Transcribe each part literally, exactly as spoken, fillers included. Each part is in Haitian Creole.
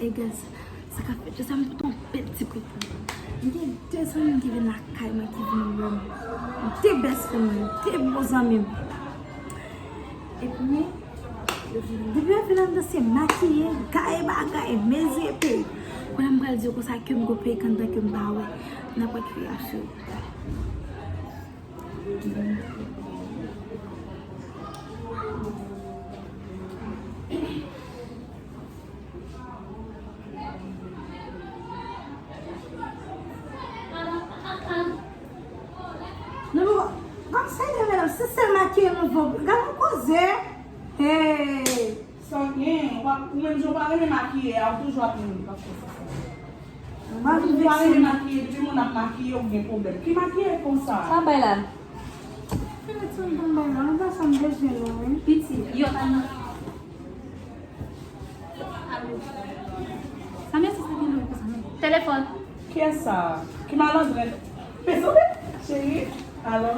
Hey guys, sa k ap fèt, jodi a m pote yon bèl ti prank pou nou. M gen de zanmi m ki vin lakay mwen, ki vin wè m. De best friend mwen, de bon zanmi m. Epi, yo vin, depi yo vin anndan se makiye, gaye bagay, mezi epi. Kounye a m pral di yo konsa ke m gon perik anndan ke m pa wè. N ap wè ki reyaksyon yo. Non, men, kòmsi de medam, se sèl makiye nou vo. Gade yon koze. Hey! Sa w gen, ou pa, ou menm jan w pa renmen makiye a, ou toujou ap renmen li, pa fè sa. Ou pa vin vekse m. Ou pa renmen makiye, depi moun ap makiye, ou gen pwoblèm. Ki makiye konsa? Sa bay la? Fè ti moun bay la, nou pa sa m bezwen non, wi. Piti, yo pa nan. Sa mèsi, sa gen nan konsa, men. Telefòn. Kiyès sa? Ki malandren? Cheri, alo?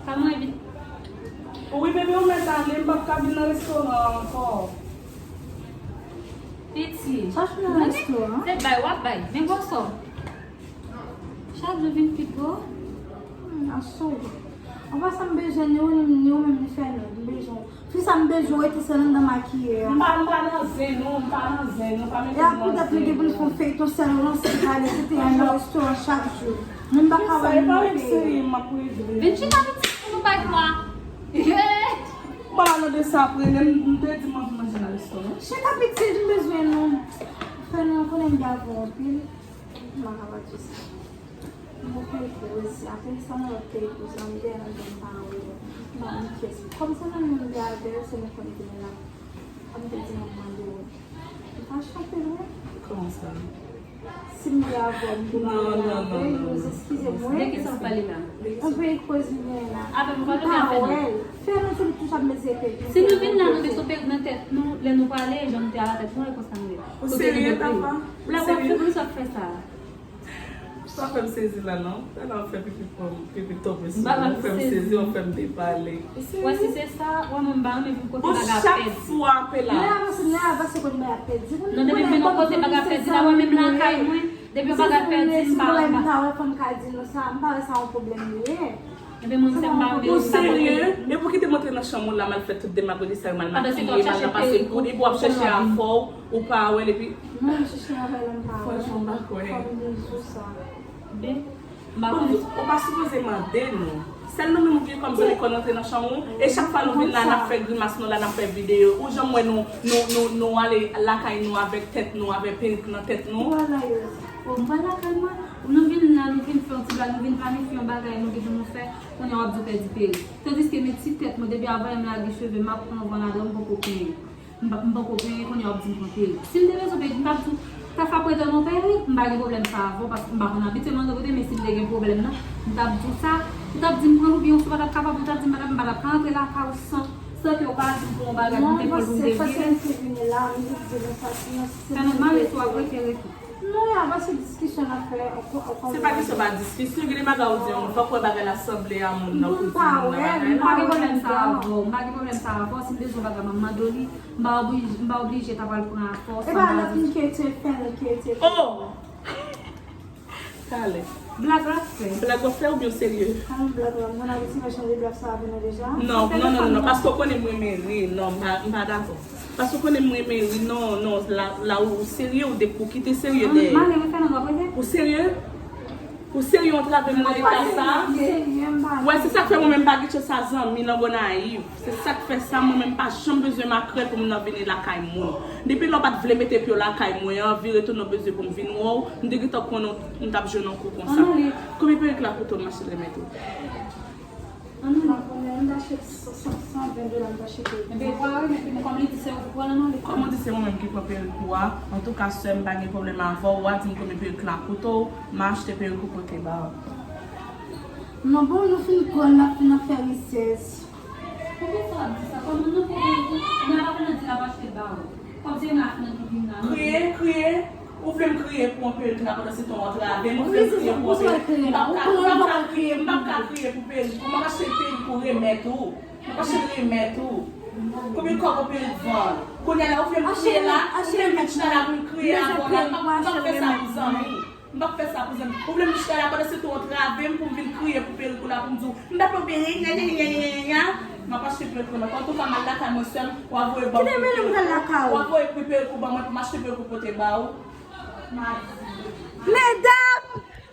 Sa mwen vit. Wi, bebe, ou mèt ale, m p ap ka vin nan restoran an ankò. Piti. Chache nan restoran. Se bay w ap bay. Men gwosò. Chak jou vin pi gwo. Hmm, asou. Anfen, sa m bezwen, ni ou, ni ou menm, ni Fènand. M bezwen. Fi sa m bezwen rete sèl anndan makiye a. M pa, m pa nan zen nou, m pa nan zen nou, pa mete m nan zen nou. E a poutèt nou gen pou n fè yon feyton sèl ou nan sèl pale, se te yon restoran chak jou. Moun pa ka wè nou nan peyi. Vin chita pitit pou nou bay fwa. M pa nan de sa apre, lè m, m te di m anvi manje nan restoran. Chita pitit, m bezwen nou. Fè nou konnen m gen avè w anpil. M pa ka pa di sa. M gon perik pou resi. Apre sa, nan lòt perik pou sa, m gen nan men m pa wè. M pa konn kiyès. Kòm se nan men m gen avè l, se nou konn gen la. Kòm te di m ap mande w. M pa chante, non. Kòman sa? Si m gen avè w, m pou pale avè l, eskize mwen. De kisa w pale la? Yon perik koz m gen la. Avè m, m pa wè l. Fè nou tout, tout sa m bezwen perik. Si nou vin la, nou bezwen perik nan tèt nou, lè nou pale, jan nou te a la tèt nou, e konsa nou ye. Ou serye, papa? Blag w ap fè, poukisa w ap fè sa? Sa fè m sezi la, non. Fè la fè pipi pran m, pipi tonbe sou mwen. Ou fè m sezi, ou fè m depale. Wè, si se sa, wè, mwen m pa renmen vin kote bagay ap pèdi. Bon, chak fwa apè la. Lè avanse, lè avanse, kote bagay ap pèdi. Non, depi m vin yon kote bagay ap pèdi la, wè, menm lakay mwen, depi yon bagay ap pèdi, m pa, m pa. M pa wè, fò m ka di nou sa, m pa wè sa yon pwoblèm li ye. Ebyen, mwen, se m pa vle. Ou serye? E pou ki te montre nan chanm ou la, m al fè tout demagodi sa yo, m al makiye, m al nan pase poud, epi w ap chèche afè w, ou pa wè l, epi. Mwen, m chèche avè l, m pa wè. Franchman, m pa kwè. Fò m di w sa. Ben, m pa konnen. Ou pa sipoze mande nou. Sèl nou menm ou gen kòm zanmi kò n antre nan chanm ou. E chak fwa nou vin la, n ap fè grimas nou la, n ap fè videyo. Ou janm wè nou, nou, nou, nou ale lakay nou avèk tèt nou, avèk perik nan tèt nou. Ou wè la yo. Bon, m pral lakay mwen. Nou vin la, nou vin fè yon ti blag, nou vin planifye yon bagay nou gen pou nou fè. Kounye a w ap di w pèdi perik. Tandiske men ti tèt mwen, depi avan m lage cheve, m ap pran van ladan, m poko penyen. M pa, m poko penyen, kounye a w ap di m pran perik. Si m te bezwen perik, m t ap di w, ta fè pretan yon perik, m pa gen pwoblèm sa avè w, paske m pa konn abitye mande kote, men si m te gen pwoblèm nan, m t ap di w sa, ou t ap di m pran l, oubyen si w pa t ap kapab, ou t ap di m pa t ap, m pa t ap ka antre lakay ou san, san ke w pa di m pou yon bagay, pou m te pran l, pou m te vire. Fè nan mare sou ap rete, rete. Non, avan se diskisyon n ap fè, ou ko-, ou konprann. Se pa kesyon pa diskisyon, gen de bagay ou di yon moun, fòk wè bagay la sanble a moun nan pou di moun nan bagay la. M pa gen pwoblèm sa avè w, m pa gen pwoblèm sa avè w, si m bezwen bagay mwen, m mande w li, m pa oblije, m pa oblije ta pral pran afè w. E pa lòt moun ki te fè l, ki te fè l. Oh! Talè. Blag w ap fè. Blag w ap fè oubyen w serye? Kòman blag la? M konn abitye fè jan de blag sa avè nou deja. Non, non, non, non, non, paske w konnen m renmen ri, non, m pa, m pa dakò. Paske w konnen m renmen ri, non, non, la, la ou serye, ou de, ou kite serye dèyè. Ou serye? Ou serye antrave m nan eta sa? Wè, se sa k fè mwen menm m pa gen chans a zanmi nan Gonayiv. Se sa k fè sa, mwen menm m pa janm bezwen makrèl pou m nan vini lakay moun. Depi lè w pa t vle mete pye w lakay mwen an, vire tounen w bezwen pou m vin wè w, m te gentan konnen w, m t ap jwenn yon kou konsa. Konbyen perik la koute w, m achte l remèt ou? Ann ale. M pa konnen, m t achte san, san, san ven dola, m t achte perik. Ebyen, ou pa renmen, epi kòm li di se ou ki pran l, ann ale. Kòman w di se mwen menm ki pran perik ou a? Antouka, sè m, pa gen pwoblèm avè w, w a di m konbyen perik la koute w, m a achte perik ou pote ba w. Non, bon, nou fin pran l, n ap fin ap fè rizèz. Poukisa w ap di sa? Kòman nou pran perik ou? N ap aprann di l ap achte l ba ou. Kòm se Naf nan ki vin la, nou. Kriye, kriye. Ou vle m kriye pou yon perik la pandan se tan w antrave m, ou vle m kriye pou yon perik. M p ap ka, m p ap ka kriye, m p ap ka kriye pou perik. Kòman m achte perik pou remèt ou? M ap achte l remèt ou. Konbyen kòb yon perik vann? Kounye a la, ou vle m kriye la? Ou vle m vin chita la pou m Kriye avè w la, m p ap fè sa pou zanmi. M p ap fè sa pou zanmi. Ou vle m chita la pandan se tan w antrave m pou m vin kriye pou perik ou la pou m di w m p ap peye nya nya nya nya nya nya. M ap achte perik mwen. Antouka m al lakay mwen sèl, w a voye ban m. Kite mele m pral lakay ou. W a voye pri perik ou ban mwen pou m achte perik ou pote ba ou. Medam,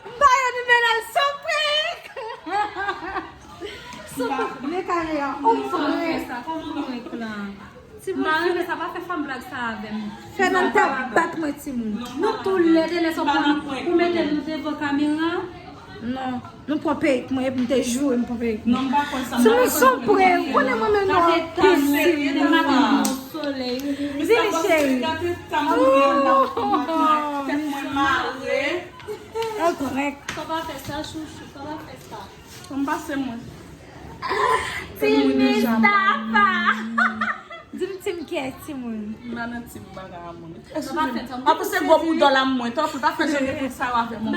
m ba yo nimewo l sou perik. Sou perik, men kare a. Ou fre. Sa kòman mwen k la? Timoun, fini sa, pa fè fanm blag sa avè m. Fernanda bat mwen timoun. Nou tou lè de lè sa pou mete nou devan kamera. Non, nou pran perik mwen epi m te joure m pran perik mwen. Non, m pa konn sa. Timoun son pre, ou konnen mwen menm non. Vini cheri. Tèt mwen mare. Enkorèk. Sa pa fè sa, chouchou, sa pa fè sa. Fò m pase mwen. Team Mustafa. Di m team kiyès timoun. M pa nan team bagay a moun. Apre se gwo boudòl a mwen. Tanpri pa fè jan de sa yo avè mwen.